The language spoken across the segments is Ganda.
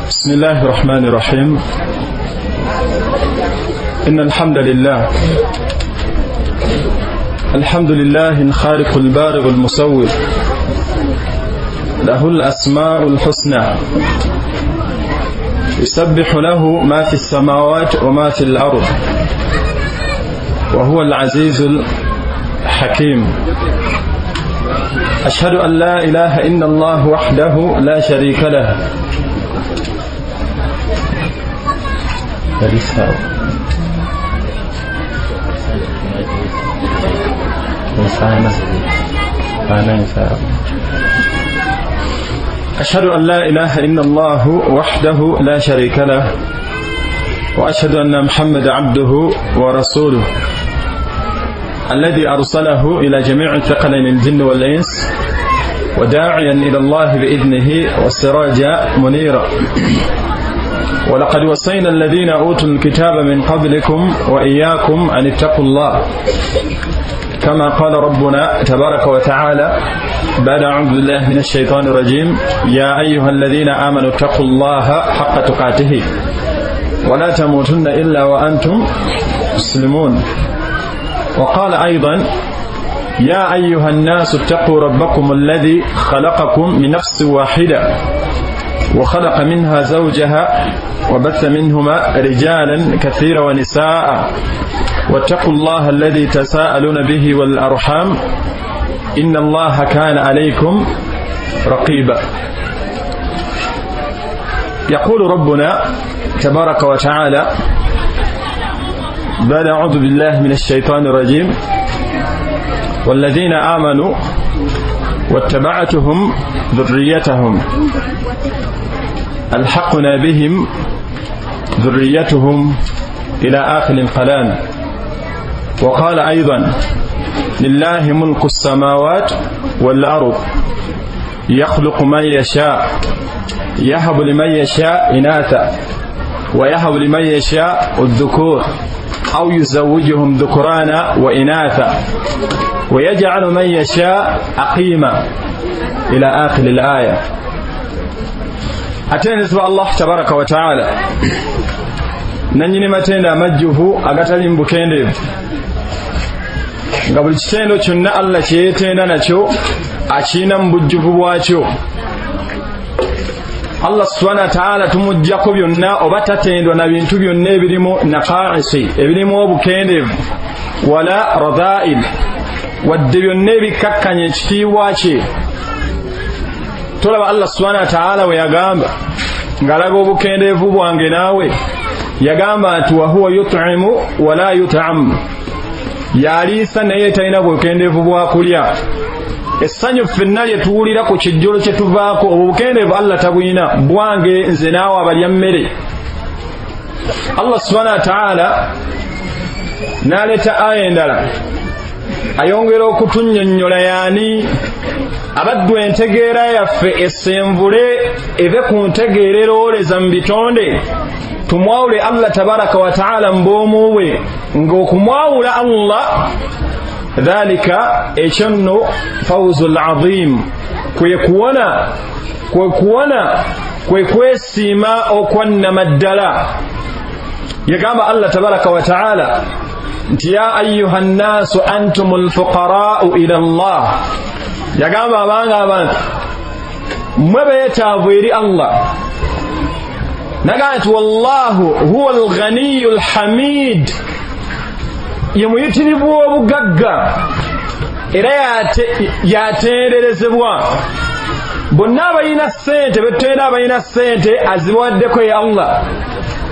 بسم الله الرحمن الرحيم. إن الحمد لله، الحمد لله الخالق البارئ المصور، له الأسماء الحسنى، يسبح له ما في السماوات وما في الأرض، وهو العزيز الحكيم. أشهد أن لا إله إلا الله وحده لا شريك له. أشهد أن لا إله إلا الله وحده لا شريك له، وأشهد أن محمد عبده ورسوله الذي أرسله إلى جميع الثقلين الجن والإنس، وداعيا إلى الله بإذنه وسراجا منيرا. ولقد وصينا الذين أوتوا الكتاب من قبلكم وإياكم أن اتقوا الله، كما قال ربنا تبارك وتعالى بعد أعوذ بالله من الشيطان الرجيم: يا أيها الذين آمنوا اتقوا الله حق تقاته ولا تموتن إلا وأنتم مسلمون. وقال أيضا: يا أيها الناس اتقوا ربكم الذي خلقكم من نفس واحدة وخلق منها زوجها وبث منهما رجالا كثيرا ونساء، واتقوا الله الذي تساءلون به والأرحام إن الله كان عليكم رقيبا. يقول ربنا تبارك وتعالى بعد أعوذ بالله من الشيطان الرجيم: والذين آمنوا واتبعتهم ذريتهم ألحقنا بهم ذريتهم إلى آخر الكلام. وقال أيضا: لله ملك السماوات والأرض يخلق من يشاء، يهب لمن يشاء إناثا ويهب لمن يشاء الذكور، أو يزوجهم ذكرانا وإناثا ويجعل من يشاء عقيما، إلى آخر الآية. Atenderezebwa Allah tabaraka wa taala, nannyini matendo amajjuvu agatali mu bukendeevu, nga buli kitendo kyonna Allah kye yeetenda nakyo akirina mu bujjuvu bwakyo. Allah subhanahu wa taala tumuggyako byonna oba tatendwa na bintu byonna ebirimu naqaisi, ebirimu obukendeevu, wala radhail, wadde byonna ebikkakkanya ekitiibwa kye. Tolaba Allah subhanahu wa taala we yagamba ng'alaga obukendeevu bwange naawe, yagamba nti wahuwa yut'imu wala yut'am, yaliisa naye talina bukendeevu bwakulya. Essanyu ffenna lye tuwulira ku kijjulo kye tuvaako, obwo bukendeevu Allah tabulina, bwange nze naawe abalya mmere. Allah subhanahu wa taala n'aleeta aya endala ayongera okutunnyonnyola yaani abaddu entegeera yaffe essenvule eve ku ntegeera erowooleza mu bitonde, tumwawule Allah tabaraka wa taala mu bwomu bwe, ng'okumwawula Allah dhalika ekyo nno fawzul azim, kwe kuwona, kwe kuwona, kwe kwesiima okwannamaddala. Yagamba Allah tabaraka wa taala nti ya ayuha nnaasu antum lfuqaraau ila Allah, yagamba abanga abantu mmwe beetaavu eri Allah. Nagamba nti wallahu huwa alghaniyu alhamid, ye muyitirivu w'obugagga era yatenderezebwa. Bonna abalina ssente betutenda abalina ssente azibawaddeko ye Allah.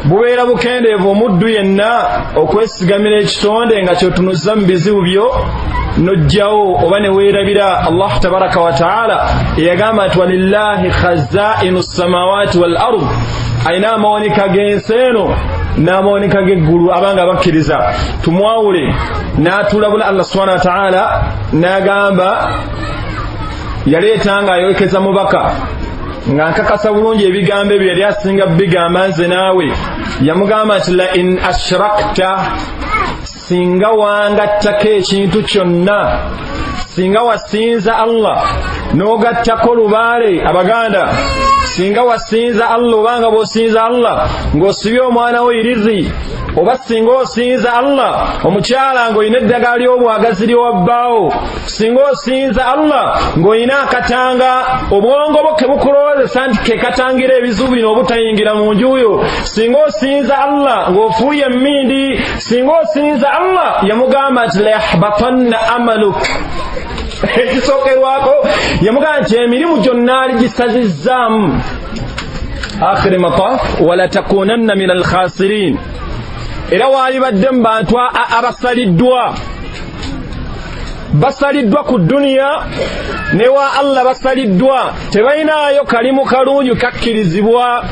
Bubeera bukendeevu omuddu yenna okwesigamira ekitonde nga kyotunuza mu bizibu byo nojjawo oba ne weerabira Allah tabaraka wa taala eyagamba nti walillahi khazainu ssamawati wal ard, alina amawanika g'ensi eno n'amawanika g'eggulu. Abanga bakkiriza tumwawule, n'atulabula Allah subhanahu wa taala n'agamba, yaleeta nga ayolekeza mubaka nga nkakasa bulungi ebigambo ebyo yali asinga bigamba nze naawe. Yamugamba nti la in ashrakta, singa wangattako ekintu kyonna, singa wasinza Allah n'ogattako lubaale, abaganda Singa wasinza Allah obanga bw'osinza Allah ng'osibye omwana wo irizi, oba singa osinza Allah omukyala ng'olina eddagala ly'obwagazi lyowabbaawo, singa osinza Allah ng'olina akatanga obwongo bwo kebukulowoozesa nti ke katangira ebizibu bino obutayingira mu nju yo, singa osinza Allah ng'ofuuye emmindi, singa osinza Allah, yamugamba nti layahbatanna amaluk. Ekisookerwako yamugamba nti emirimu gyonna aligisazizzaamu. Akhiri mataf walatakunanna min alkhasirin, era waalibadde mu bantu abasaliddwa, basaliddwa ku duniya ne wa Allah basaliddwa, tebalinaayo kalimu kalungi kakkirizibwa.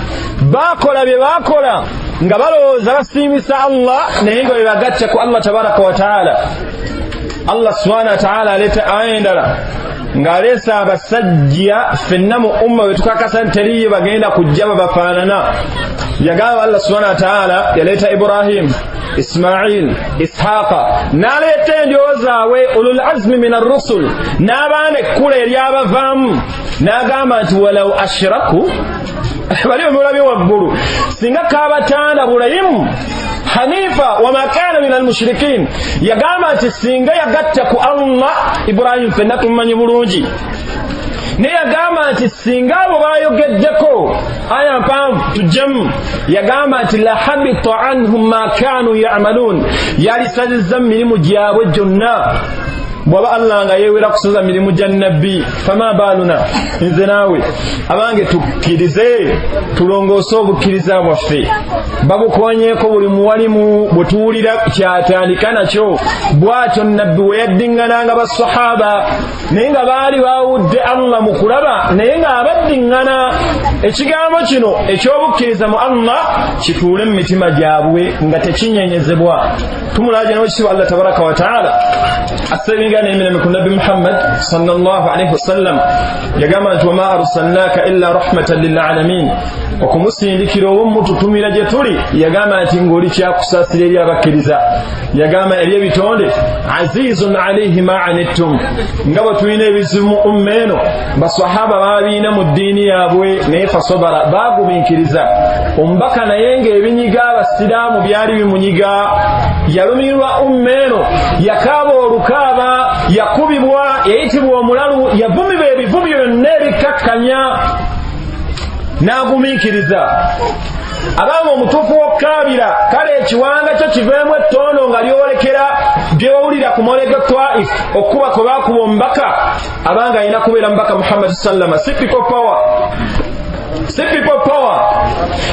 Baakola bye baakola nga balowooza basiimisa Allah, naye nga bye bagatta ku Allah tabaraka wa taala. Allah subhanahu wa taala aleeta aya endala ng'aleese abasajja ffenna mu umma bwe tukakasa nti teriyo bagenda kujja babafaanana. Yagamba Allah subhanahu wa taala yaleeta Ibrahim, Ismail, Ishaqa, n'aleeta endyo zaabwe ulul azmi min arrusul, n'abaana ekkula eryabavaamu, n'agamba nti walau ashraku, bali bemulabye waggulu, singa kabatanda Burayimu Hanifa wama kana min almushrikin, yagamba nti singa yagatta ku Allah Ibrahim ffenna tumumanyi bulungi, naye yagamba nti singa abo bayogeddeko aya mpanvu tujjemu, yagamba nti lahabita anhum ma kanu yamalun, yalisazizza mu mirimu gyabwe gyonna. Bw'aba Allah nga yeewera kusaza mirimu gya nabbi, fama baaluna nze naawe. Abange tukkirize tulongoose obukkiriza bwaffe, babukonyeeko buli muwalimu bwe tuwulira kyatandika nakyo. Bw'atyo nabbi we yaddiŋŋananga basahaba, naye nga baali baawudde Allah mu kulaba, naye ng'abaddiŋŋana ekigambo kino eky'obukkiriza mu Allah kituule mu mitima gyabwe nga tekinyenyezebwa. Tumulaje n'ekitiibwa Allah tabaraka wa taala asebinga n'emirembe ku nabbi Muhammad sallallahu alaihi wasallam. Yagamba nti wama arsalnaka illa rahmatan lilalamin, okumusindikira oba omututumira gye tuli, yagamba nti ng'oli kyakusaasira eri abakkiriza. Yagamba eri ebitonde azizun alaihi ma anittum, nga bwe tulina ebizibu mu umma eno, basahaba babiina mu ddiini yaabwe, naye fasobara, baagumiikiriza. Omubaka naye ng'ebinyiga abasiraamu byali bimunyiga, yalumirwa umma eno, yakaaba olukaaba, yakubibwa, yayitibwa omulalu, yavumibwa ebivumyo byonna ebikkakkanya, n'agumiikiriza. Abanga omutuufu w'okukaabira, kale ekiwanga kyo kiveemu ettondo nga lyolekera byewawulira ku mwole gwa Taif, okuba kwe baakuba omubaka, abanga alina kubeera mubaka Muhammad sallama. Si people power, si people power.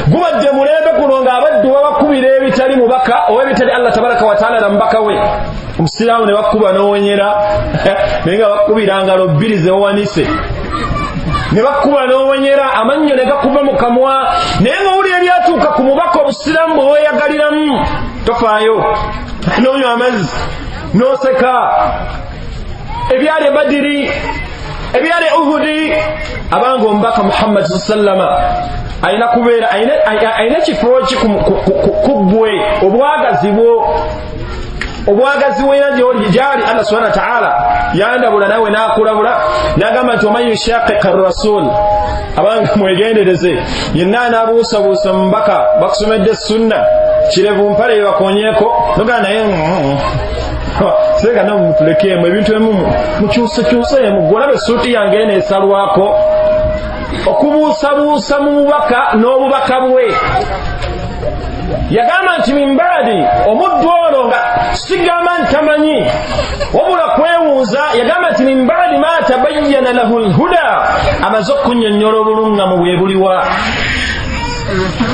Gubadde mulembe guno ng'abaddu babakubira ebitali mubaka oba ebitali Allah tabaraka wa taala na mubaka we. Omusiraamu ne bakuba n'owenyera, naye nga bakubira ngalo bbiri zewawanise, ne bakuba n'owenyera, amannyo ne gakuva mu kamwa, naye ng'owulira ebyatuuka ku mubaka obusiraamu bwe weeyagaliramu, tofaayo, n'onywa amazzi n'oseka. Ebyali e Badiri, ebyali e Uhudi, abanga omubaka Muhammad sallama alina kubeera alina kifo ki ku ggwe, obwagazi bwo, obwagazi bwena gyali. Allah subhanahu wa ta'ala yandabula nawe n'akulabula n'agamba nti waman yushaqiqa rasul, abange mwegendereze, yenna anaabuusabuusa mubaka, bakusomedde sunna kirevu mpale yebakonyeeko nogaa naye seeka nawe mutulekeemu ebintu ebimu mukyusekyuseemu, gwolaba essuuti yange eno esalwako. Okubuusabuusa mu mubaka n'obubaka bwe, yagamba nti mimbaadi omuddu ono nga sigamba nti tamanyi wabula kwewuuza, yagamba nti mimbaadi ma tabayyana lahu lhuda, amaze okunnyonnyola obulungamu bwe buliwa,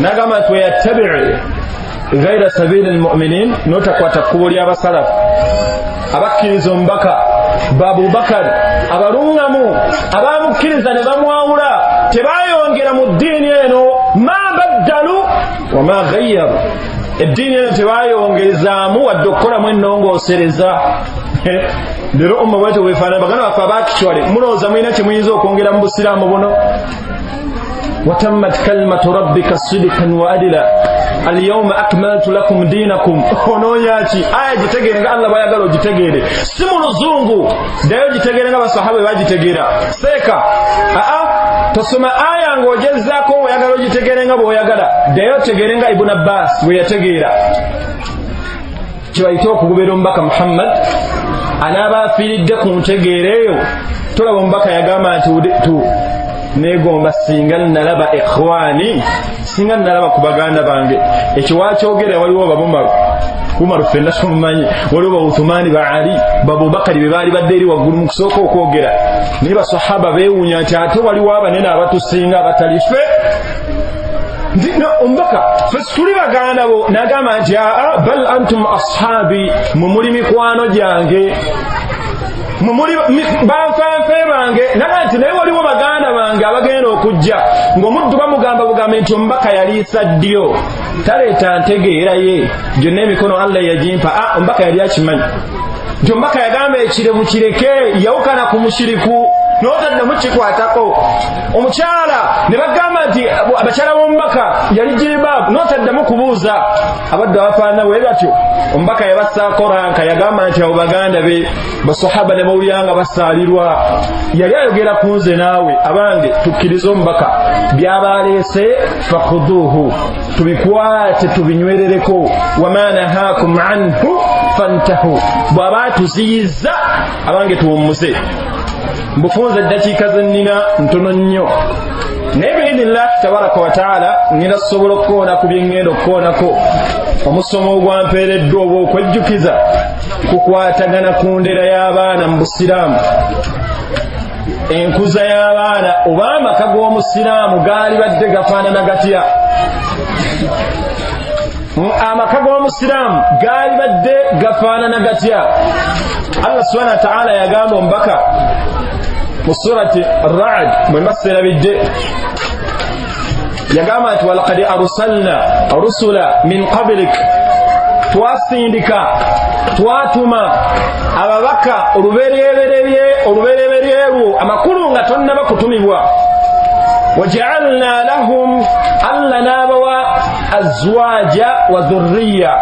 n'agamba nti weyattabii ghaira sabili lmuminin, n'otakwata kkubo ly'abasalafu abakkiriza omubaka Abubakari, abalungamu abamukkiriza ne bamwawula, tebayongera mu ddiini eno, ma baddalu wama ghayyaru, eddiini eno tebayongerezaamu wadde okukolamu ennongoosereza. Leero umma bwetyo bwefaanana. Baganda baffe abakichwale, mulowooza mulina kye muyinza okwongera mu busiraamu buno? Watammat kalimatu rabbika sidikan wa adila alyawma akmaltu lakum dinakum. Onoonya ki? Aya gitegeere nga Allah bw'ayagala ogitegeere, si mu luzungu, ddayo gitegeere nga basahaba bwe bagitegeera. Seeka aa Tosoma aya ng'ogezaako oyagala ogitegeere nga bw'oyagala, ddayo otegeere nga Ibn Abbas bwe yategeera. Kibayite okugobera omubaka Muhammad anaaba afiiridde ku ntegeera eyo. Tolaba omubaka yagamba nti tu neegomba singa nalaba ikhwani, singa nalaba ku baganda bange. Ekyo wakyogera waliwo babumaru Umaru ffenna tumumanyi, waliwo ba Uthumani, ba Ali, ba Abubakari be baali badde eri waggulu mu kusooka okwogera, naye basahaba beewuunya nti ate waliwo abanene abatusinga abatali ffe. Nti omubaka ffe tuli baganda bo, n'agamba nti aa bal antum ashabi, mwe muli mikwano gyange, mwe muli banfanfe bange. Naga nti naye waliwo baganda bange abagenda okujja ng'omuddu bamugamba bugambe nti omubaka yaliisa ddyo, taleeta ntegeera ye gyonna emikono Allah yagimpa. Omubaka yali akimanyi nti omubaka yagamba ekirevu kireke, yawukana ku mushiriku n'otaddamu kikwatako. Omukyala ne bagamba nti abakyala b'omubaka yali jilibaabu, n'otaddamu kubuuza. Abaddu abafaanana bwe batyo omubaka yabassaako ranka, yagamba nti abo baganda be. Basahaba ne bawulira nga basaalirwa. Yali ayogera ku nze naawe. Abange, tukkirize omubaka by'aba aleese, fakhuduuhu, tubikwate tubinywerereko. Wama nahaakum anhu fantahu, bw'aba atuziyizza abange tuwummuze. Mbufunze eddakiika zennina ntono nnyo, naye biidhinillah tabaraka wataala ngenda kusobola okukoona ku byeŋŋenda okukoonako. Omusomo ogwampeereddwa oba okwejjukiza kukwatagana ku ndera y'abaana mu busiraamu, enkuza y'abaana oba amaka g'omusiraamu gaali badde gafaanana gatya? Amaka g'omusiraamu gaali badde gafaanana gatya? Allah subhana wa taala yagamba omubaka mu surati Ra'd, mwe mbaseerabidde, yagamba nti walaqad arsalna rusula min qablik, twasindika twatuma ababaka olubereberye lwo, amakulu nga tonnaba kutumibwa. Wajaalna lahum, Allah n'abawa azwaja wa dhurriya,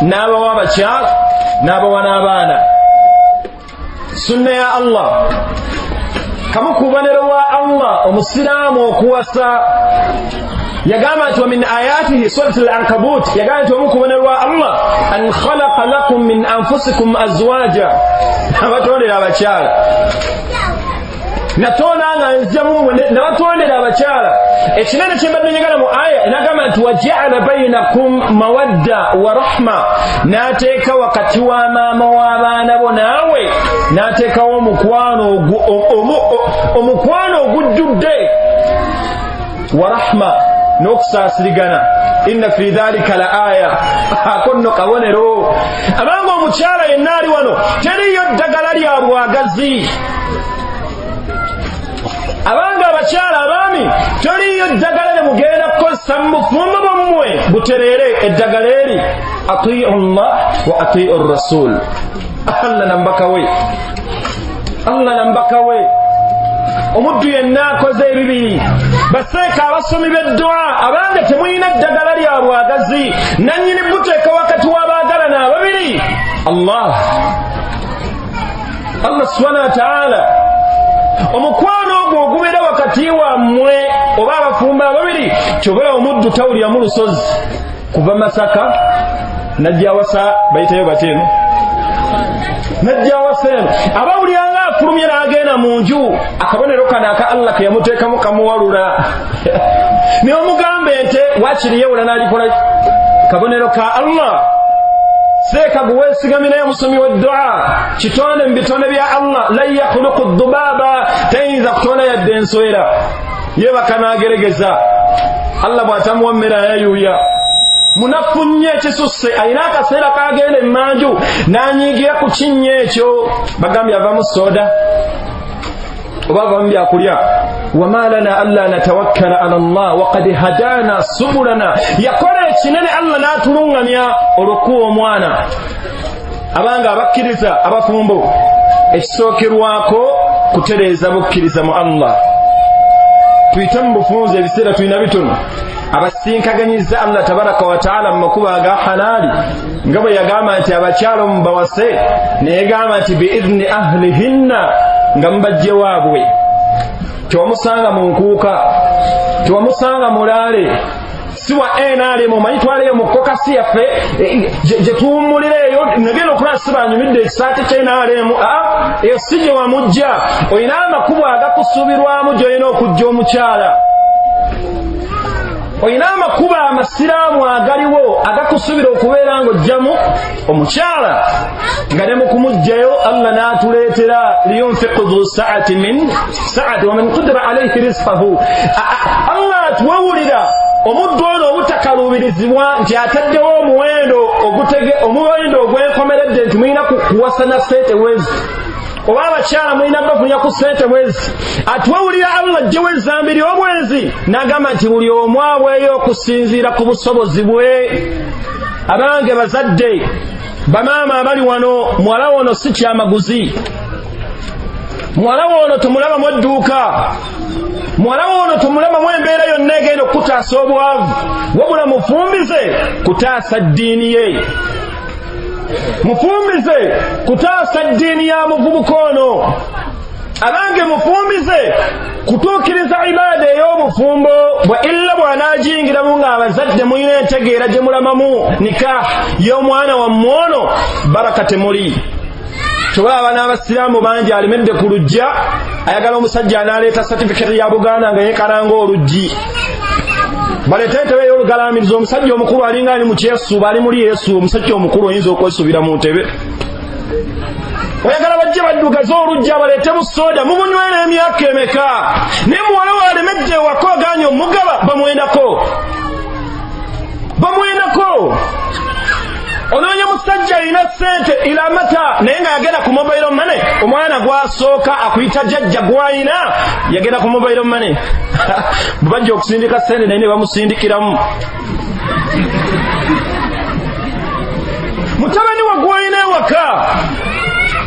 n'abawa abakyala n'abawa n'abaana. Sunna ya Allah, kamu ku bubonero bwa Allah omusiraamu okuwasa. Yagamba nti wa min ayatihi, surat al-Ankabut, yagamba nti omu ku bubonero bwa Allah an khalaqa lakum min anfusikum azwaja, abatondera abakyala. Natonda nga nzija mu nabatondera abakyala. Ekinene kye mbadde njagala mu aya enagamba nti wajaala bainakum mawadda wa rahma, n'ateeka wakati wa maama w'abaana bo naawe, n'ateekawo omukwano ogujjudde wa rahma n'okusaasirigana. Inna fi dhalika la aya, ako nno kabonero. Abanga omukyala yenna ali wano, teriyo ddagala lya bwagazi. Abanga abakyala abaami, teriyo ddagala lye mugenda kukozesa mu bufumbo bwammwe butereere. Eddagala eri atiu llah wa atiu rasul, Allah na mubaka we, Allah na mubaka we. Omuddu yenna akoze ebibiri, baseeka abasomi b'eddua, abange temulina ddagala lya bwagazi, nannyini buteeka wakati w'abaagalana ababiri Allah, Allah subhanahu wa taala. Omukwano ogwo ogubeera wakati wammwe oba abafumbo ababiri, kyobera omuddu tawuliramu lusozi kuva Masaka najja awasa, bayitayo bateeno, najja awasa eno, abawulira nga afulumye n'agenda mu nju, akabonero kano aka Allah ke yamuteekamu kamuwalula. Naye omugamba ente wakiri yewula n'agikola, kabonero ka Allah. Seeka gwe weesigamirayo omusomi w'eddua, kitonde mu bitonde bya Allah, lan yakhluqu dubaaba, tayinza kutonda yadde enswera, yebaka n'ageregeza. Allah bw'atamuwa mmere ayayuuya, munafu nnyo ekisusse. Alina akaseera kagenda emmanju n'anyiigira ku kinnya ekyo, bagambye avamu soda oba avamu byakulya. Wama lana alla natawakkala ala llah wakad hadana subulana, yakola ekinene Allah n'atulungamya olw'okuwa omwana. Abanga abakkiriza abafumbo, ekisookerwako kutereeza bukkiriza mu Allah. Tuyite mu bufunze, ebiseera tulina bitono. Abasinkaganyizza Allah tabaraka wataala mu makubo aga halaali, nga bwe yagamba nti abakyala omubawase, neyegamba nti biidhini ahlihinna, nga mubajje waabwe. Tewamusanga mu nkuuka, tewamusanga mulaale, si wa NRM. Omanyi twaleyo mu kokasi yaffe gye tuwummulira eyo, nagenda okulaba si banyumidde ekisaati kya NRM. Eyo si gye wamujja. Olina amakubo agakusuubirwamu gy'olina okujja omukyala. Olina amakubo amasiraamu agaliwo agakusuubira okubeera ng'ojjamu omukyala, nga ne mu kumuggyayo Allah n'atuleetera liyunfiqu dhu sa'ati min sa'ati wa man qudira alayhi rizqahu. Allah atuwewulira omuddu ono obutakaluubirizibwa nti ataddewo omuwendo omuwendo ogwenkomeredde nti mulina kuwasa na ssente wezi, oba abakyala mulina bafunya ku ssente bwezi. Atuwewulira Allah ajjewo ezambi ly'obwenzi n'agamba nti buli omu aweeyo okusinziira ku busobozi bwe. Abange bazadde, bamaama abali wano, muwala wono si kyamaguzi, muwala wono tumulabamu edduuka, muwala wono tumulabamu embeera yonna egenda okutaasa obwavu, wabula mufumbize kutaasa ddiini ye, mufumbize kutaasa ddiini ya muvubuka ono. Abange mufumbize kutuukiriza ibaada ey'obufumbo bwe illa bw'anaagiyingiramu ng'abazadde mulina entegeera gye mulamamu nikah y'omwana wammwe ono, baraka temuli. Tubala abaana abasiraamu bangi alemedde ku lujja, ayagala omusajja anaaleeta satifiketi ya Buganda nga yeekalanga oluggi, baleete entebe ey'olugalamirizo. Omusajja omukulu alinga ali mu kyesuuba, ali muli yeesuuba. Omusajja omukulu oyinza okwesubira mu ntebe. Oyagala bajje baddugaze olujja baleete busooda mubunywera emyaka emeka, naye muwala we alemedde ewaka oganye omugaba, bamwendako, bamwendako. Onoonya musajja alina ssente ilamata, naye nga yagenda ku mobile money. Omwana gwasooka akuyita jjajja gwayina yagenda ku mobile money, bwe bajja okusindika ssente naye ne bamusindikiramu. Mutabani wa gwayina ewaka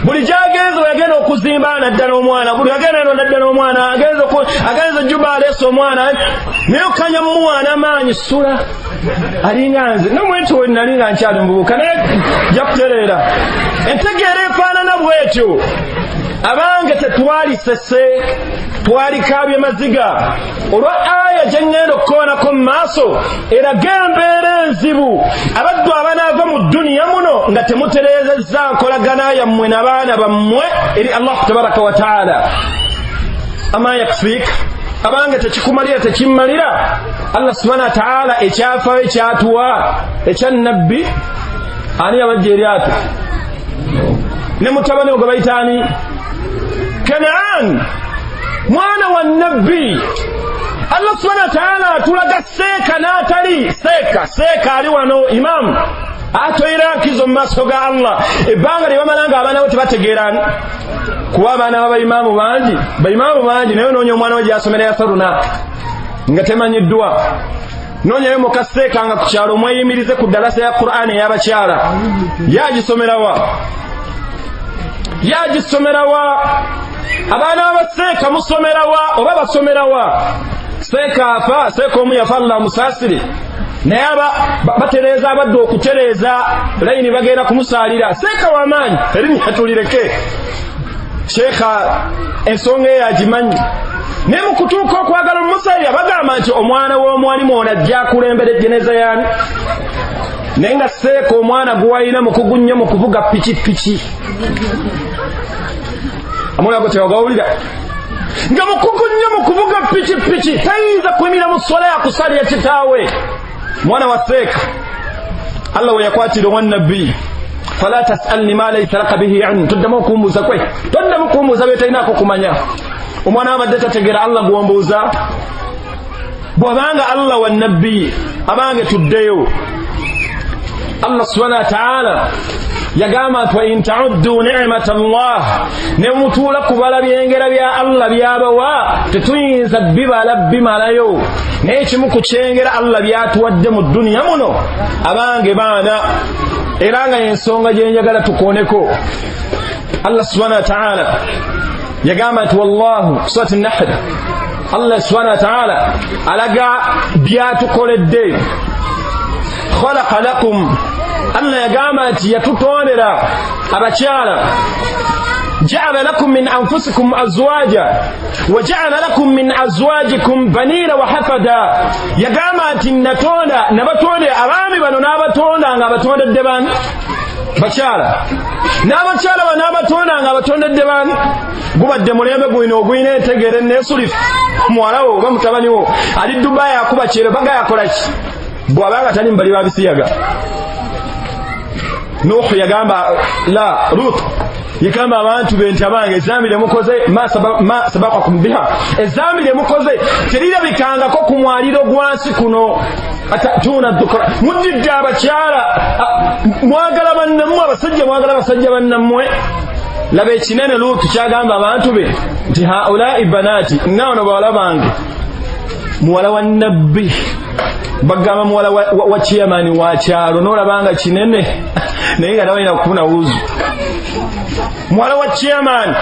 buli gy'agenze weyagenda okuzimba nadda n'omwana, buli agenda eno nadda n'omwana, agenze Juba aleese omwana, naye okanya mumuwaana amaanyi sula alinga nze nomwento we nali nga nkyali mubuuka, naye nja kutereera. Entegeera efaanana bwetyo. Abange tetwalisese, twalikaabye maziga olwa aya gye ŋŋenda okukoonako mu maaso eraga embeera enzibu abaddu abanaava mu dduniya muno nga temutereezezza nkolagana yammwe n'abaana bammwe eri Allah tabaraka wa taala. Ama yakfiika, abange tekikumalira, tekimmalira. Allah subhanahu wa taala ekyafaayo ekyatuwa ekya nabbi ani yabajja eryato ne mutabani we gwe bayita ani? Kanaan, mwana wa nabbi. Allah subhanahu wa taala atulaga seeka n'atali seeka. Seeka ali wano imaamu atoyera nkizo mu maaso ga Allah. Ebbanga lye bamala nga abaana bo tebategeerani, kuba abaana b'abaimaamu bangi, baimaamu bangi, naye onoonya omwana we gy'asomera yasaruna nga temanyiddwa. Noonyayo mukaseeka nga ku kyalo mweyimirize ku ddalasa ya Qur'ani ey'abakyala, yagisomerawa, yagisomerawa. Abaana b'abaseeka musomerawa oba basomerawa? Seeka afa, seeka omu yafa, Allah amusaasire, naye batereeza abadde okutereeza layini bagenda kumusaalira. Seeka w'amaanyi, erinnya tulireke, sheekha ensonga eyo agimanyi. Naye mu kutuuka okwagala omumusaalira bagamba nti omwana w'omwalimu ono ajja akulembera ejjeneza yaani, naye nga seeka omwana gw'alina mukugu nnyo mu kuvuga pikipiki. Amulago tewagawulira nga mukugu nnyo mu kuvuga pikipiki, tayinza kuyimira mu swala yakusalira kitaawe. Mwana wa seeka Allah we yakwatira owannabbi, fala tasalni ma laisa laka bihi ilmu, toddamu okumbuuza kwe, toddamu kumbuuza byetalinako kumanya. Omwana abadde tategeera Allah gwombuuza. Bw'abanga Allah wa nabbi, abange tuddeyo. Allah subhanahu wa taala yagamba nti wa in tauddu nicmata Allah, ne mutuula kubala byengera bya Allah byabawa tetuyinza bibala bimalayo, naye kimu ku kyengera Allah byatuwadde mu dduniya muno. Abange baana, era nga ensonga gye njagala tukooneko, Allah subhanahu wa taala yagamba nti wallahu, surati Nahl, Allah subhanahu wa taala alaga byatukoledde. Khalaqa lakum, Allah yagamba nti yatutondera abakyala Jaala lakum min anfusikum azwaja wa jaala lakum min azwajikum banina wa hafada. Yagamba nti natonda nabatonde abaami bano n'abatonda nga abatondedde bani? Bakyala. N'abakyala bano n'abatonda nga abatondedde bani? Gubadde mulembe gwino ogulina entegeera enneesulifu. Muwala wo oba mutabani wo ali Dubai akuba kyero baga yakola ki? Bw'abanga tali mubali ba bisiyaga. Nuhu yagamba la Lut yagamba abantu be nti abange ezambi lyemukoze ma sabaqakum biha, ezambi lyemukoze terirabikangako ku mwaliro gwansi kuno. Atatuna dhukra, mujjidde abakyala mwagala bannammwe, abasajja mwagala basajja bannammwe. Laba ekinene Lutu kyagamba abantu be nti haulai banati, naono bawala bange. Muwala wa nabbi bagamba muwala wa chairman wa kyalo n'olabanga kinene naye nga tabalina kufuna wuzu. Muwala wa chairman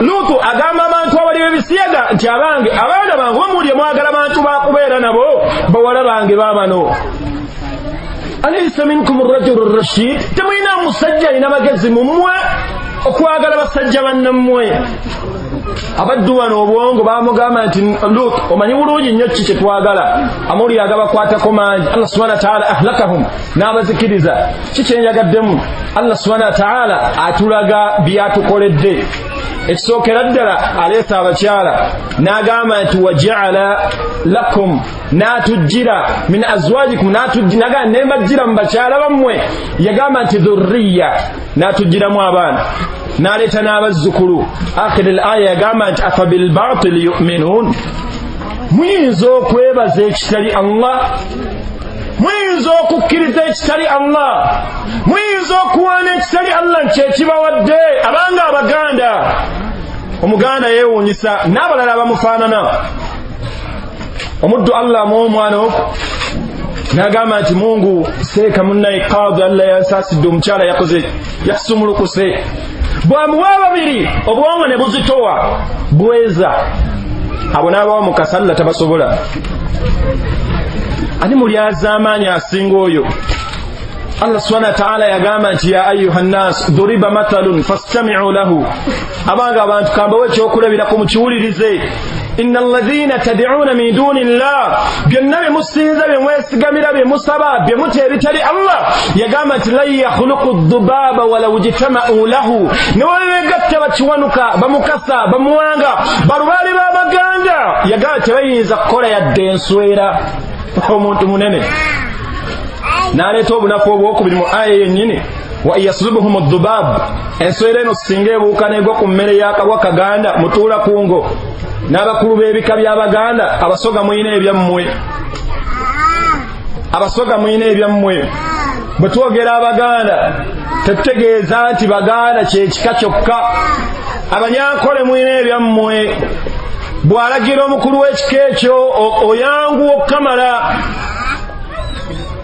Lutu agamba abantu abali b'ebisiyaga nti abange abaana bange bamulye mwagala bantu bakubeera nabo bawala bange baabano. Alaysa minkum rajulu rashid, temulina musajja alina magezi mummwe okwagala basajja bannammwe. Abaddu bano obwongo bamugamba nti Lut omanyi bulungi nnyo ki kye twagala, amawulire agabakwatako mangi. Allah subhanahu wa ta'ala ahlakahum, n'abazikiriza. Ki kyenjagaddemu? Allah subhanahu wa ta'ala atulaga byatukoledde. Ekisookera ddala aleeta abakyala n'agamba nti wajaala lakum, n'atujjira min azwajikum, n'agamba nembajjira mu bakyala bammwe. Yagamba nti dhurriya, n'atujjiramu abaana n'aleeta n'abazzukulu. Akhiri al-aya yagamba nti afabilbatili yuminun, muyinza okwebaza ekitali Allah, muyinza okukkiriza ekitali Allah, muyinza okuwaana ekitali Allah nti kyekibawadde. Abanga abaganda, omuganda yeewuunyisa n'abalala abamufaanana. Omuddu Allah amuwa omwana okwo n'agamba nti Mungu seeka munnaye kaadi Allah yansaasidde omukyala yakoze yasumulukuse. Bw'amuwa babiri obwongo ne buzitowa bweza, abo n'abawa mukasa Allah tabasobola. Ani mulyazaamaanyi asinga oyo? Allah subhanahu wa ta'ala yagamba nti ya ayuha nnas duriba mathalun fastami'u lahu, abanga abantu kambawe ekyokulabirako mukiwulirize. Inna alladhina tad'una min duni llah, byonna bye musinza bye mwesigamira bye musaba bye mutya ebitali Allah. Yagamba nti lan yakhluqu dhubaaba walaw ijtama'u lahu, ne webegatta bakiwanuka bamukasa bamuwanga balubaali b'abaganda. Yagamba tebayinza kukola yadde enswera. Omuntu munene n'aleeta obunafu obwokubiri mu aya yennyini, wa yaslubuhum dhubab, enswera eno singa ebuuka n'egwa ku mmere y'akabwa kaganda mutuula kungo. N'abakulu b'ebika by'abaganda, abasoga mulina ebyammwe, abasoga mulina ebyammwe. Bwe twogera abaganda tetutegeeza nti baganda kyekika kyokka. Abanyankole mulina ebyammwe. Bw'alagira omukulu w'ekika ekyo oyanguwa okukamala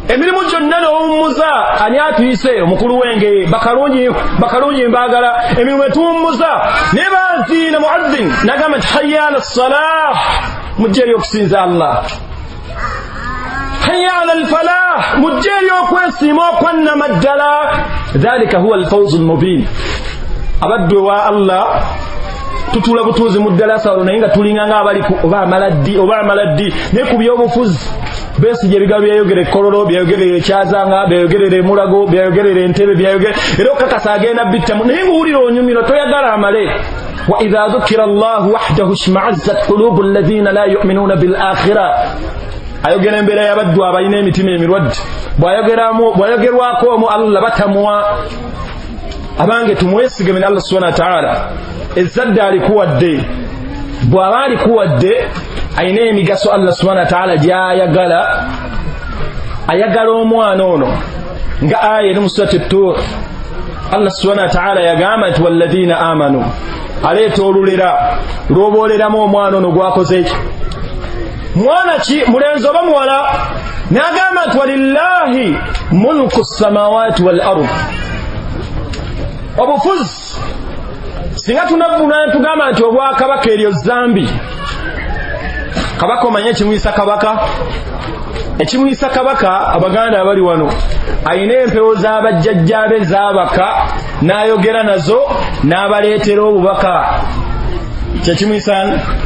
emirimu gyonna n'owummuza. Ani atuyise? Omukulu w'engeye. Bakalungi mbaagala emirimu etuwummuza. Naye baziina muazzin n'agamba nti hayya ala salah, mujje eri okusinza Allah. Hayya ala alfalah, mujje eri okwesiima okwannama ddala. Dhalika huwa alfawzu almubin. Abaddu ewa Allah tutuula butuuzi mu ddalasa olwo naye nga tulinga ng'abali oba amaladdi oba amaladdi. Naye ku byobufuzi Besigye ebigambo byayogera ekkololo, byayogerera ekyazanga, byayogerera emulago, byayogerera entebe, byayogera era okakasa agenda bittamu. Naye ng'owulira onyumirwa toyagala amale. Wa idha dhukira Allahu wahdahu ishma'azzat qulubu alladhina la yu'minuna bil akhirah. Ayogera embeera y'abaddu abalina emitima emirwadde. Bw'ayogerwako omu Allah batamwa. Abange tumwesige min Allah subhanahu wa ta'ala. Ezzadde alikuwadde, bw'aba alikuwadde ayina emigaso Allah subhanahu wa ta'ala gy'ayagala. Ayagala omwana ono nga aya eri mu surati Tur. Allah subhanahu wa ta'ala yagamba nti walladhina amanu, aleeta olulera lw'obooleramu omwana ono gwakoze eki. Mwana ki? Mulenzi oba muwala? N'agamba nti walillahi mulku samawati wal ard. Obufuzi singa tunavuna tugamba nti obwakabaka eryo zambi. Kabaka omanye ekimuyisa kabaka? Ekimuyisa kabaka, abaganda abali wano, ayina empewo z'abajjajjaabe zaabaka n'ayogera nazo n'abaleetera obubaka. Kyekimuyisa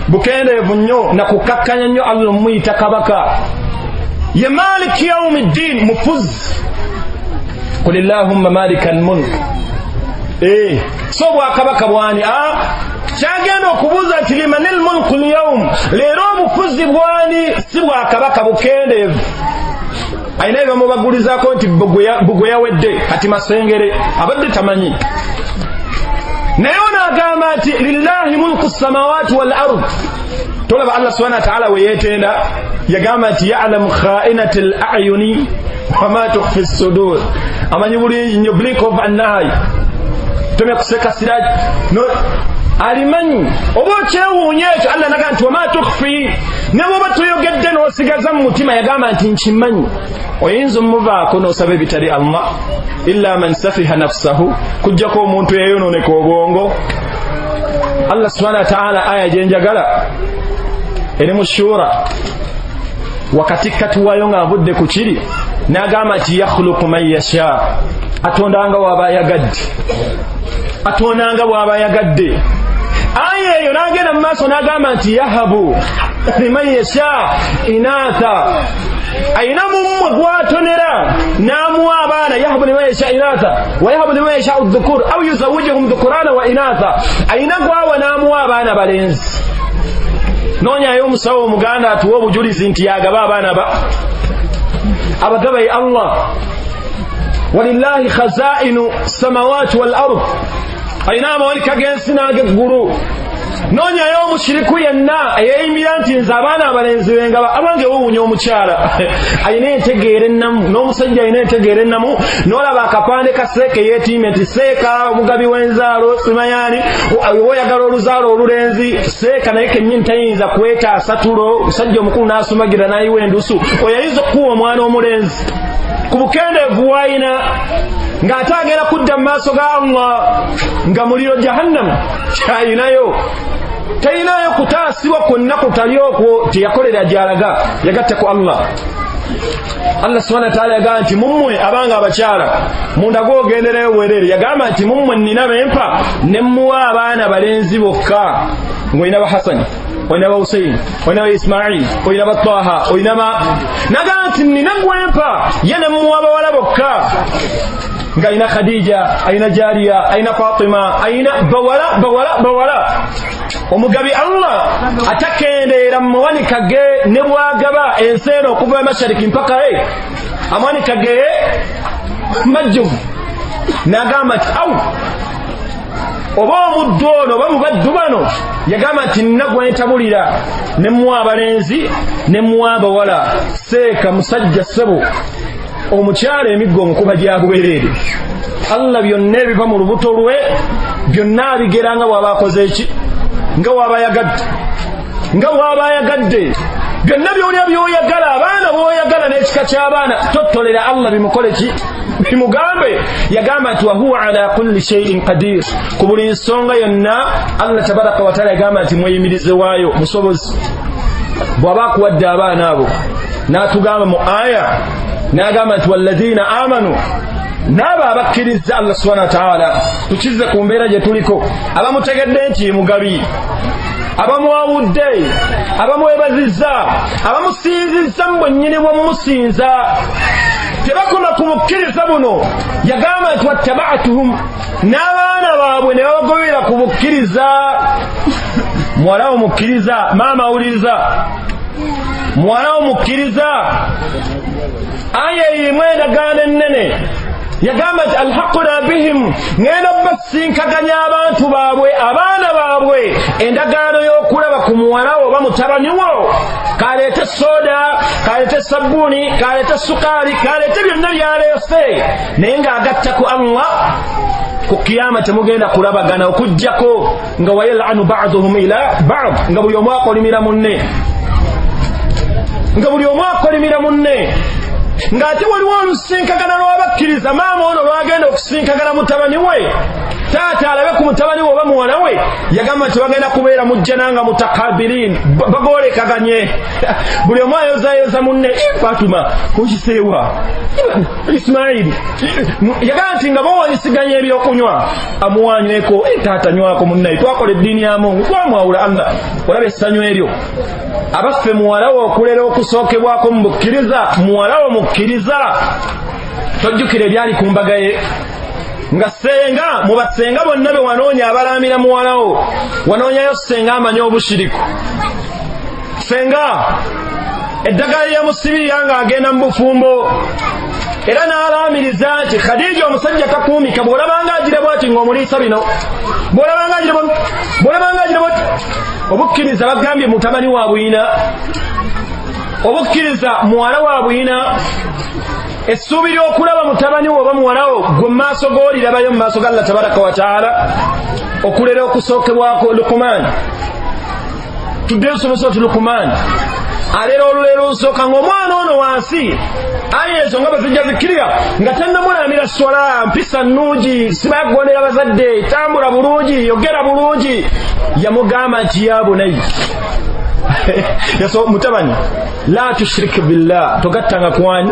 bukendeevu nnyo nakukakkanya nnyo. Allah omuyita kabaka, ye maliki yaumi ddin, mufuzi. Qul illahumma malika almulk. So bwakabaka bwani? Kyagenda okubuuza nti liman almulku lyaum, leero obufuzi bwani? Si bwakabaka, bukendeevu. Ayina ebamubagulizaako nti bugwe yawedde kati Masengere abadde tamanyi. Naye ono agamba nti lillahi mulku samawati wal ard. Tolaba Allah subhana wataala we yeetenda, yagamba nti yalamu khainat al ayuni wama tukhfi sudur. Amanyi bulungi nnyo, blink of an eye, tomya kuseka siraji no, alimanyi oba okyewuunya ekyo. Allah naga nti wama tukhfi, ne bwoba toyogedde n'osigaza mu mutima, yagamba nti nkimanyi. Oyinza omuvaako n'osaba ebitali Allah, illa man safiha nafsahu, kujjako omuntu eyayononeka obwongo. Allah subhana wataala aya gyenjagala eri mu Shura, wakati katuwayo ng'avudde ku kiri n'agamba nti yakhluqu man yasha, atondanga waba ayagadde, atondanga bw'aba ayagadde. Aya eyo n'agenda mu maaso n'agamba nti yahabu liman yasha inatha, ayina mummwe gwatonera n'amuwa abaana. Yahabu liman yasha inatha wa yahabu liman yasha dhukur au yuzawijuhum dhukurana wa inatha, ayina gwawa n'amuwa abaana balenzi. Noonyayo omusawo omuganda atuwa obujulizi nti yagaba abaana ba abagaba ye Allah. Walillahi khazainu samawati wal ard, ayina amawanika g'ensi n'ag'eggulu. Noonyayo omushiriku yenna eyeeyimbira nti nze abaana abalenzi bengaba. Abange wewuunya omukyala ayina entegeera ennamu n'omusajja ayina entegeera ennamu, n'olaba akapande ka seeka eyeetiimye nti seeka omugabi w'enzaalo simayani, oyagala oluzaalo olulenzi seeka, naye kennyini tayinza kwetaasa tulo. Omusajja omukulu n'asumagira n'ayiwa endusu, oyo ayinza okukuwa omwana omulenzi ku bukendeevu waayina, ng'ate agenda kudda mu maaso ga Allah nga muliro jahannamu kyayinayo, tayinayo kutaasibwa kwonna kutali okwo teyakolera gyalaga, yagatta ku Allah. Allah subhana wataala yagamba nti mummwe abanga abakyala mundaga ogendereyo bwerere, yagamba nti mummwe nnina bempa ne mmuwa abaana balenzi bokka, ng'olina ba Hasani, olina ba Huseini, olina ba Ismail, olina ba Taha, olina ba, nagamba nti nnina gwempa ye ne mmuwa bawala bokka, ng'alina Khadija, alina Jariya, alina Fatima, alina bawala bawala bawala. Omugabi Allah atakendeera mu mawanika ge ne bwagaba ensi eno okuva emashariki mpaka e amawanika ge majjuvu. N'agamba nti awu oba omuddu ono oba mubaddu bano, yagamba nti nina gwentabulira ne muwa abalenzi ne muwa abawala. Seeka musajja ssebo, omukyala emiggo omukuba gya bwereere. Allah byonna ebiva mu lubuto lwe byonna abigera nga bw'aba akoze eki, nga bw'aba ayagadde, nga bw'aba ayagadde. Byonna byolya by'oyagala, abaana b'oyagala n'ekika ky'abaana, tottolera Allah bimukole ki, bimugambe. Yagamba nti wahuwa ala kulli shay'in qadir, ku buli nsonga yonna Allah tabaraka wataala yagamba nti mweyimirize waayo musobozi. Bw'aba akuwadde abaana abo n'atugamba mu aya n'agamba nti walladhina amanu, n'abo abakkiriza Allah subhana wataala. Tukize ku mbeera gye tuliko, abamutegedde nti mugabi, abamwawudde, abamwebazizza, abamusinzizza mu bwennyini bw'omusinza, tebakoma ku bukkiriza buno. Yagamba nti wattabatuhum, n'abaana baabwe ne babagobera ku bukkiriza. Muwala wo mukkiriza, maama awuliriza, muwala wo mukkiriza. Aya erimu endagaano ennene, yagamba nti alhaquna bihim, ngenda basinkaganya abantu baabwe, abaana baabwe, endagaano y'okulaba ku muwala wo oba mutabani wo, kaleete soda, kaleete sabbuuni, kaleete sukaali, kaleete byonna byaleese, naye ng'agatta ku Allah. Ku kiyama temugenda kulabagana okujjako nga wayalanu baduhum ila bad, nga buli omu akolimira munne, nga buli omu akolimira munne. Ng'ate waliwo olusinkagana lw'abakkiriza, maama ono lwagenda okusinkagana mutabani we Taata alabe ku mutabani we oba muwala we, yagamba nti bagenda kubeera mu jjana nga mutakabilin, bagolekaganye, buli omu ayozayoza munne. Fatuma okiseewa Ismaili, yagamba nti nga bawanyisiganya ebyokunywa, amuwanyweko, taata nywako munnaye, twakola eddiini ya Mungu, twamwawula Allah. Olaba essanyu eryo. Abaffe, muwalawo okulera okusookebwako mu bukkiriza, muwalawo mukkiriza, tojjukira ebyali ku mbaga ye nga ssenga mu bassenga bonna be wanoonya abalamira muwalawo, wanoonyayo ssenga amanyi obushiriku, ssenga eddagala lyamusibirira ng'agenda mu bufumbo, era n'alaamiriza nti Khadija omusajja takuumika, bw'olabanga agira bw'ati ng'omuliisa bino, bw'olabanga agira bw'ati, bw'olabanga agira bw'ati. Obukkiriza bagambye mutabani wa bwina, obukkiriza muwala wa bwina. Essuubi ly'okulaba mutabani wo oba muwala wo gwe mu maaso g'olirabayo mu maaso ga Allah tabaraka wa taala. Okulera okusookebwako Lukumaani, tuddeyo tusome oti Lukumaani alera olulera olusooka ng'omwana ono wansi, aya ezo nga bazijja zikkirira nga tannamulamira swala, mpisa nnungi, sibayagondera bazadde, tambula bulungi, yogera bulungi. Yamugamba nti ya bunayi, mutabani, la tushrik billah, togattanga kwani.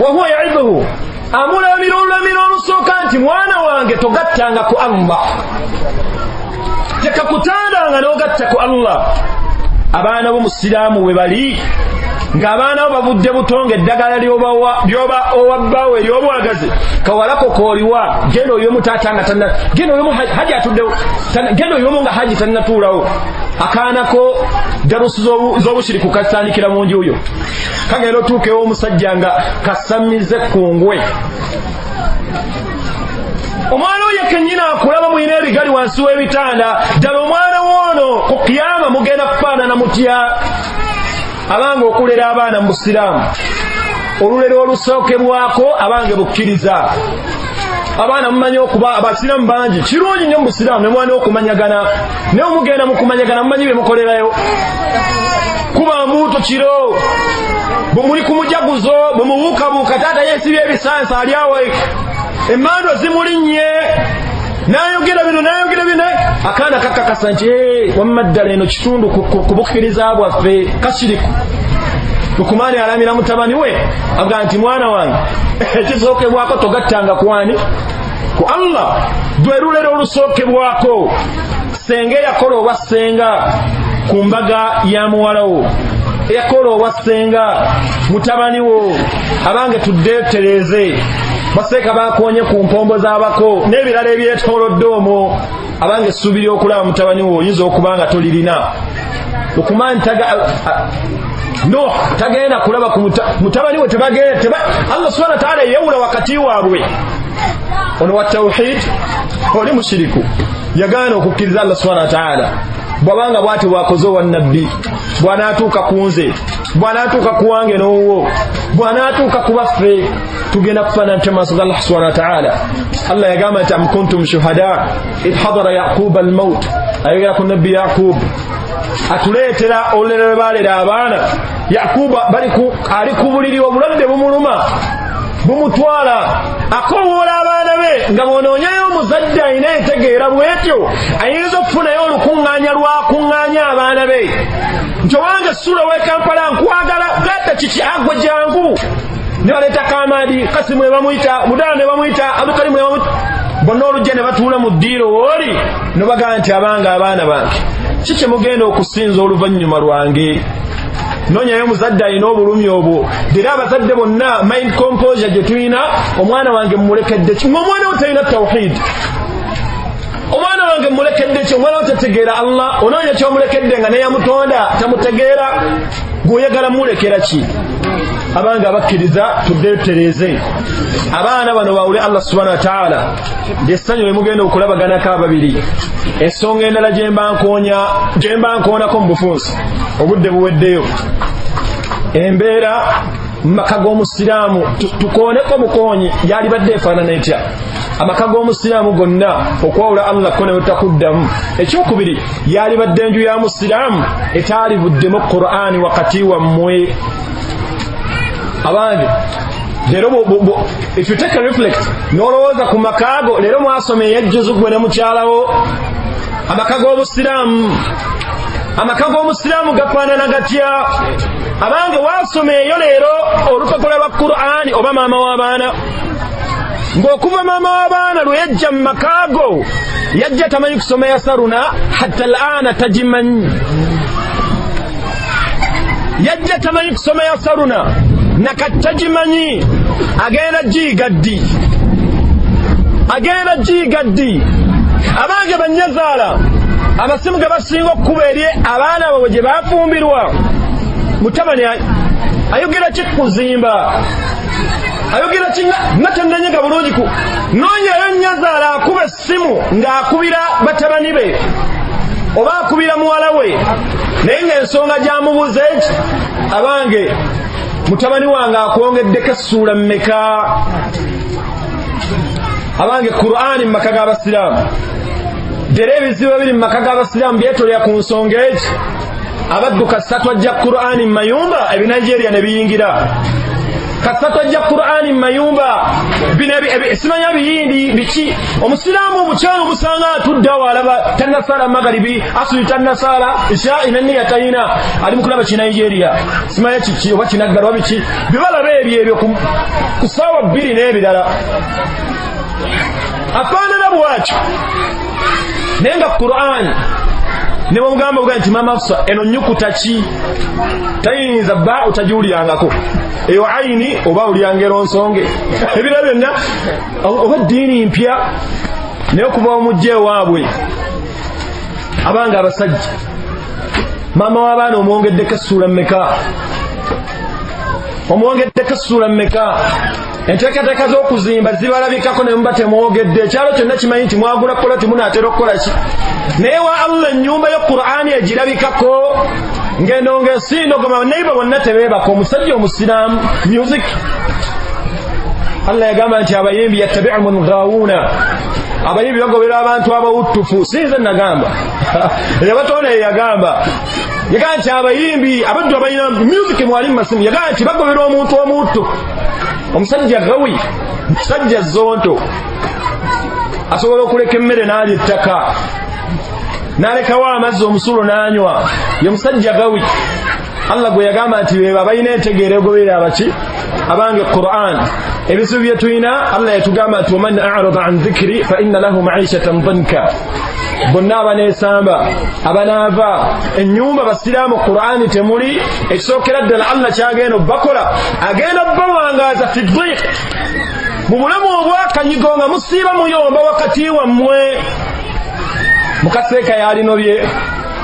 Wahuwa yaidhuhu, amulamira olulamira olusooka nti mwana wange togattanga ku Allah, tekakutandanga n'ogatta ku Allah. Abaana b'omusiraamu we bali ng'abaana bo bavudde butonge, eddagala lyoba owa bbaawe ery'obwagazi, kawalako kooliwa, genda oyiwemu taata nga tanna, genda oyiwemu haji atuddewo, genda oyiwemu nga haji tannatuulawo. Akaanako darusu z'obushiriku kasitandikira mu nju yo, kagenda otuukewo omusajja nga kasamize kungwe. Omwana oyo kennyini akulaba mulina ebigali wansi w'ebitanda. Ddala omwana woono ku kiyama mugenda kufaanana mutya? Abange, okulera abaana mu busiraamu, olulero olusookebwako abange bukkiriza. Abaana mumanyi okuba abasiraamu bangi, kirungi nnyo mu busiraamu ne mwana okumanyagana, naye omugenda mu kumanyagana mumanyi bye mukolerayo. Kuba mbuuto kiro, bwe muli ku mujaguzo, bwe mubuukabuuka, taata yeesibye ebisansa ali awo, emmandwa zimulinnye, n'ayogera bino n'ayogera bino, akaana kakakasa nti wamma ddala eno kitundu ku bukkiriza bwaffe kashiriku. Lukumaani alamira mutabani we agamba nti mwana wange, ekisookebwako togattanga kwani ku Allah, lwe lulero olusookebwako. Ssenga eyakola obwa ssenga ku mbaga ya muwala wo, eyakola obwa ssenga mutabani wo, abange tuddeyo tutereeze. Baseeka bakonye ku mpombo z'abako n'ebirala ebyetoolodde omwo. Abange, essuubi ly'okulaba mutabani wo oyinza okuba nga tolirina. Lukumaani Nuh tagenda kulaba ku mutabani we, tebagenda. Allah subhanahu wa ta'ala yeyawula wakati waabwe, ono wa tawhid, oli mushiriku, yagaana okukkiriza Allah subhanahu wa ta'ala. Bw'abanga bw'ati bw'akoze owa nabbi, bw'anaatuuka ku nze, bw'anaatuuka ku wange n'owuwo, bw'anaatuuka ku baffe, tugenda kufaanana tutya mu maaso ga Allah subhanahu wa ta'ala? Allah yagamba nti am kuntum shuhada id hadara yaquba almaut, ayogera ku nabbi Yaqub, atuleetera olulero lwe baalera abaana. Yakubu ali ku buliri, obulwadde bumuluma bumutwala, akowoola abaana be nga bw'onoonyayo omuzadde alina entegeera bw'etyo ayinza okufunayo olukuŋŋaanya lwakuŋŋaanya abaana be nti owange Sula w'e Kampala nkwagala, gatta kiki agwe jangu, ne baleeta Kamadi Kasimu ne bamuyita, Mudaala ne bamuyita, Abdukalimu ne bamuyita, bonna olujja ne batuula mu ddiiro wooli ne bagamba nti abange abaana bange, ki kye mugenda okusinza oluvannyuma lwange? Noonyayo omuzadde alina obulumi obwo. Era abazadde bonna mind composure gye tulina, omwana wange mmulekedde ki ng'omwana wo talina tawhid? Omwana wange mmulekedde ki? Omwana wo tategeera Allah. Onoonya kyomulekedde nga neyamutonda tamutegeera, gweoyagala mulekera ki? Abange abakkiriza, tuddeyo tutereeze abaana bano bawule Allah subhanahu wa ta'ala, lyessanyu lye mugenda okulabaganako ababiri. Ensonga endala gyemba nkoonako mu bufunsi, obudde buweddeyo, embeera mu maka g'omusiraamu tukooneko mukoonyi yalibadde efaanana etya? Amaka g'omusiraamu gonna okwawula Allah ko ne butakuddamu. Ekyokubiri, yalibadde enju ya musiraamu etaalivuddemu Qur'ani wakati wammwe. Abange, Leero if you take a reflect n'olowooza ku makaago, leero mwasoma eyejjuzu gwe ne mukyalawo. Amaka g'obusiraamu, amaka g'omusiraamu gafaanana gatya? Abange, wasoma eyo leero olupapula lwa Qur'ani oba maama w'abaana, ng'okuva maama w'abaana lwe yajja mu makaago yajja tamanyi kusoma yasaruna, hatta alaana tagimanyi. Yajja tamanyi kusoma yasaruna nakati tagimanyi. Agenda giyiga ddi? Agenda giyiga ddi? Abange bannyazaala, amasimu ge basinga okukuba eri abaana baabwe gye bafumbirwa, mutabani ayogera ki kuzimba, ayogera ki nga tannanyega bulungi ku noonyayo nnyazaala akuba essimu ng'akubira batabani be oba akubira muwala we, naye ng'ensonga gy'amubuuza eki, abange mutabani wange akwongeddeko essuula mmeka? Abange, Qur'ani mu maka g'abasiraamu dera ebizibu ebiri mu maka g'abasiraamu byetolera ku nsonga eki. Abaddu kasatu ajja Qur'ani mu mayumba, ebinigeria ne biyingira. Kasatu ajja Qur'ani mu mayumba, bino simanya biyindi biki. Omusiraamu omukyalo omusanga atuddeawo alaba tannasaala magaribi, asuli tannasaala, isha inaniya tayina, ali mu kulaba kinigeria simanya kiki oba kinaggalwa biki bibalaba ebyo ebyo ku ssaawa 2 n'ebirala. Afaanana bwatyo, naye nga Qur'ani ne bwomugamba buga nti maama Hafsa eno nnyukuta ki, tayinza ba otagiwulyangako eyo aini oba olyangero nsonge ebirala byonna oba ddiini mpya. Naye okuva omujja ewaabwe, abange abasajja, maama w'abaana omwongeddeko essuula mmeka? Omwongeddeko essuula mmeka? Enteekateeka z'okuzimba zibalabikako ne muba temwogedde, ekyalo kyonna kimanyi nti mwagula poloti munaatera okukola ki, naye wa Allah ennyumba yo Qur'ani egirabikako ng'eno ng'esindogoma neiba bonna tebeebaka. Omusajja omusiraamu music, Allah yagamba nti abayimbi yattabi'uhum ghawuna, abayimbi bagobera abantu abawuttufu. Sinze nagamba, yabatonda ye yagamba, yagamba nti abayimbi abaddu abalina music mwali mu masimu, yagamba nti bagobera omuntu omuwuttufu. Omusajja gawi, musajja zonto, asobola okuleka emmere n'alya ettaka n'alekawo amazzi omusulo n'anywa, ye musajja gawi. Allah gwe yagamba nti beba balina entegeera egoberera abaki. Abange, Qur'an ebizibu bye tulina, Allah yatugamba nti waman arada an dhikri fa inna lahu maishatan danka, bonna abaneesamba abanaava ennyumba basiraamu Qur'ani temuli. Ekisookera ddala Allah kyagenda obbakola, agenda obbawangaaza fi dhiq, mu bulamu obwakanyigo nga musiiba muyomba wakati wammwe. Mukaseeka yalinobye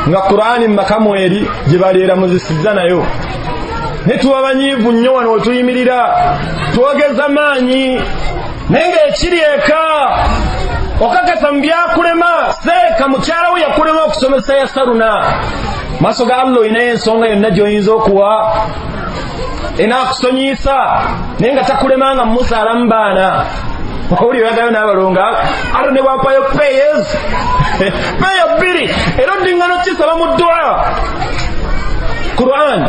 nga Qur'ani mu makamu eri gye baleera muzisizza nayo, ne tuba banyiivu nnyo wano we tuyimirira twogeza maanyi, naye ng'ekiri eka okakasa mu byakulema. Seeka mukyala we yakulema okusomesa yasaruna, maaso ga Allah olinayo ensonga yonna gy'oyinza okuwa enaakusonyiisa, naye nga takulemanga mumusaala mu baana. Owuli oyagayo n'abalonga ate ne bwampayo peyes peya 2 era oddiŋŋano kisaba mu ddua Qur'an.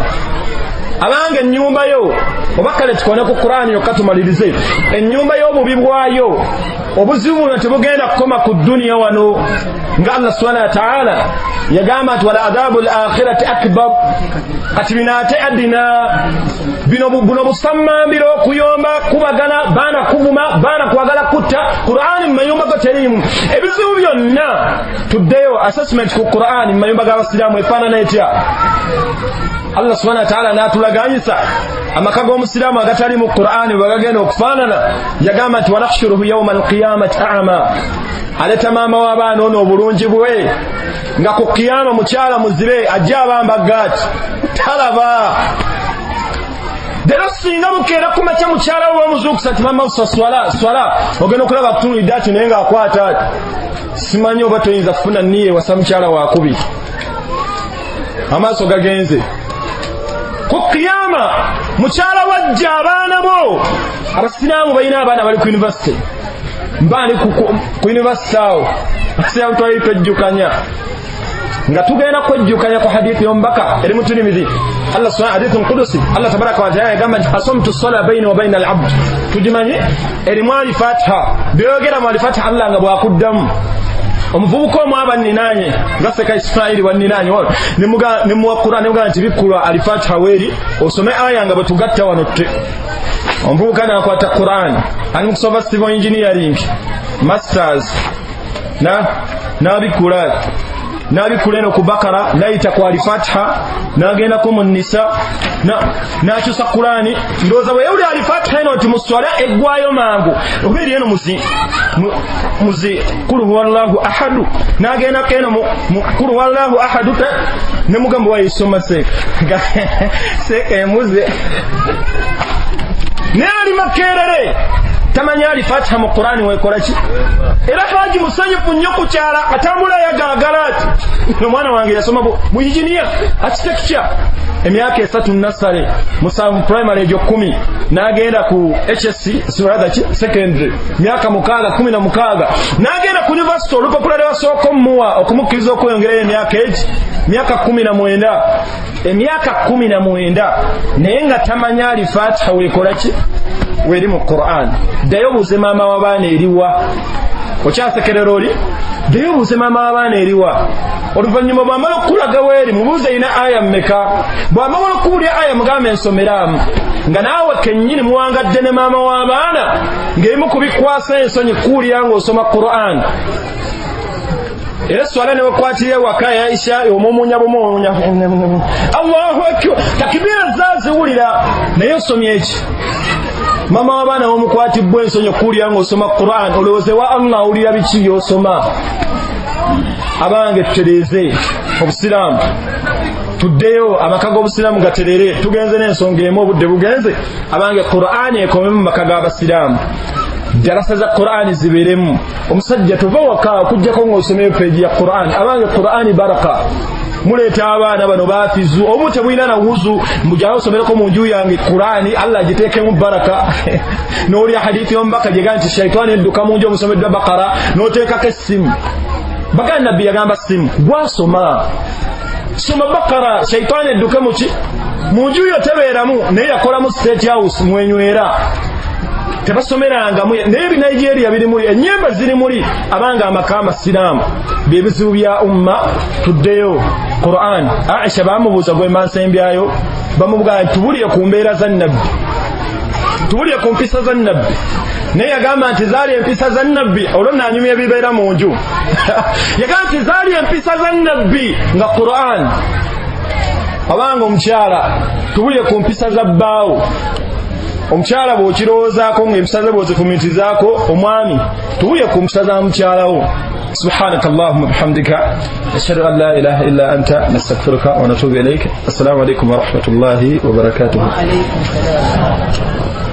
Abange, ennyumba yo oba kale tukone ku Qur'ani yokka tumalirize. Ennyumba y'obubi bwayo, obuzibu buno tebugenda kukoma ku duniya wano, nga Allah subhanahu wa ta'ala yagamba nti wala adhabu al-akhirati akbar. Kati bino ate adina bino buno busammambiro, okuyomba, kubagana, baana kuvuma, baana kwagala kutta. Qur'ani mu mayumba go teriimu. Ebizibu byonna tuddeyo assessment ku Qur'ani mu mayumba g'abasiraamu efaanana etya? Allah subhanahu wa ta'ala n'atulaganyisa amaka g'omusiraamu agatali mu Qur'ani bwe gagenda okufaanana. Yagamba nti wanahshuruhu yawma alqiyamati a'ma, aleeta maama w'abaana ono obulungi bwe nga ku kiyama mukyala muzibe ajja abamba gaati talaba. Leero singa bukeera ku makya mukyala we wamuzuukusa nti maama swala swala, ogenda okulaba akutunuulidde ati naye ng'akwata ati simanyi oba toyinza kufuna nniya ewasa mukyala wakubi, amaaso gagenze ku kiyama. Mukyala wajja abaana bo abasiraamu balina abaana bali ku university, mba ndi ku university awo abasiraamu twali twejjukanya Nga tugenda kwejjukanya ku hadithi y'omubaka eri mu Tirmidhi, Allah subhanahu hadithun qudusi, Allah tabaraka wa taala yagamba nti asomtu sala baini wa baina al-abd. Tugimanyi erimu al-Fatiha, byogera mu al-Fatiha Allah nga bwakuddamu. Omuvubuka omu aba nninaanye nga Seka Ismaili wanninaanye wano, nemuwa Qur'an nemugamba nti bikkulwa al-Fatiha weeri osome aya nga bwe tugatta wano te. Omuvubuka n'akwata Qur'an, ali mu kusoma civil engineering masters, n'abikkula n'abikkula eno ku Bakara, n'ayita ku al-Fatiha, n'agendako mu Nisa, n'akyusa Qur'ani. Ndowooza bwe yawulira al-Fatiha eno nti mu swala eggwayo mangu, oba eri eno muzi kul huwallahu ahadu, n'agendako eno mu kul huwallahu ahadu, ne mugamba wayisoma seeka seeka emuze. Naye ali Makerere tamanyi al-Fatiha mu Qur'ani weekola ki. Era Haji musanyufu nnyo ku kyala, atambula yagaagala ati omwana wange yasoma bu engineer architecture emyaka 3 nasale 7 primary egyo 10, n'agenda ku HSC rather secondary myaka 6 16, n'agenda ku university olupapula lwasooka omuwa okumukkiriza okweyongerayo emyaka egi myaka 19, emyaka 19, naye nga tamanyi al-Fatiha weekola ki weri mu Qur'an. Ddayo obuuze maama w'abaana eriwa, okyasekerera oli, ddayo obuuze maama w'abaana eriwa. Oluvannyuma bw'amala okukulaga weeri, mubuuze erina aya mmeka. Bw'amala okuwulira aya mugambe ensomeramu, nga naawe kennyini muwangadde ne maama w'abaana, ng'erimu kubikwasa ensonyi kuwulira ng'osoma Qur'an. Era swala ne wekwatira ewaka ya Aisha omumunya bumunya Allahu akbar, takbira zaziwulira, naye osomye eki? Mama w'abaana womukwatibwa ensonyi okuwulira ng'osoma Qur'an, olowooze wa Allah awulira biki by'osoma. Abange tutereeze obusiraamu, tuddeyo amaka g'obusiraamu gaterere. Tugenze n'ensonga emu, obudde bugenze. Abange Qur'an ekome mu maka g'abasiraamu, darasa za Qur'an zibeeremu. Omusajja tova waka okuggyako ng'osomeyo peegi ya Qur'an. Abange Qur'an baraka. Muleeta abaana bano bafizu, omu tebulina na wuzu, mbujayo osomereko mu nju yange Qur'ani, Allah agiteekemu baraka. N'olya hadithi y'omubaka gyegamba nti shaitaani edduka mu nju omusomeddwa Bakara, n'oteekako essimu. Baganda Nabbi yagamba simu, gwasoma soma Bakara, shaitaani edduke muki mu nju yo tebeeramu. Naye yakolamu State House mwenywera, tebasomerangamu. Naye ebi Nigeria biri muli, ennyimba ziri muli. Abanga amaka amasiraamu byebizibu bya umma. Tuddeyo Qur'an. Aisha bamubuuza gwe mbansembyayo, bamubugamba nti tubulye ku mbeera za Nabbi, tubulye ku mpisa za Nabbi. Naye yagamba nti zaali empisa za Nabbi, olwo nanyumya ebibeera mu nju. Yagamba nti zaali empisa za Nabbi nga Qur'an. Abanga omukyala tubulye ku mpisa za bbaawo. Omukyala bw'okirowoozaako ng'empisa ze bw'ozifumitizaako, omwami tubulye ku mpisa za mukyalawo. Subhanaka Allahumma bihamdika, ashhadu an la ilaha illa anta, nastaghfiruka wa natubu ilayk. Assalamu alaykum wa rahmatullahi wa barakatuh. Wa alaykum salam.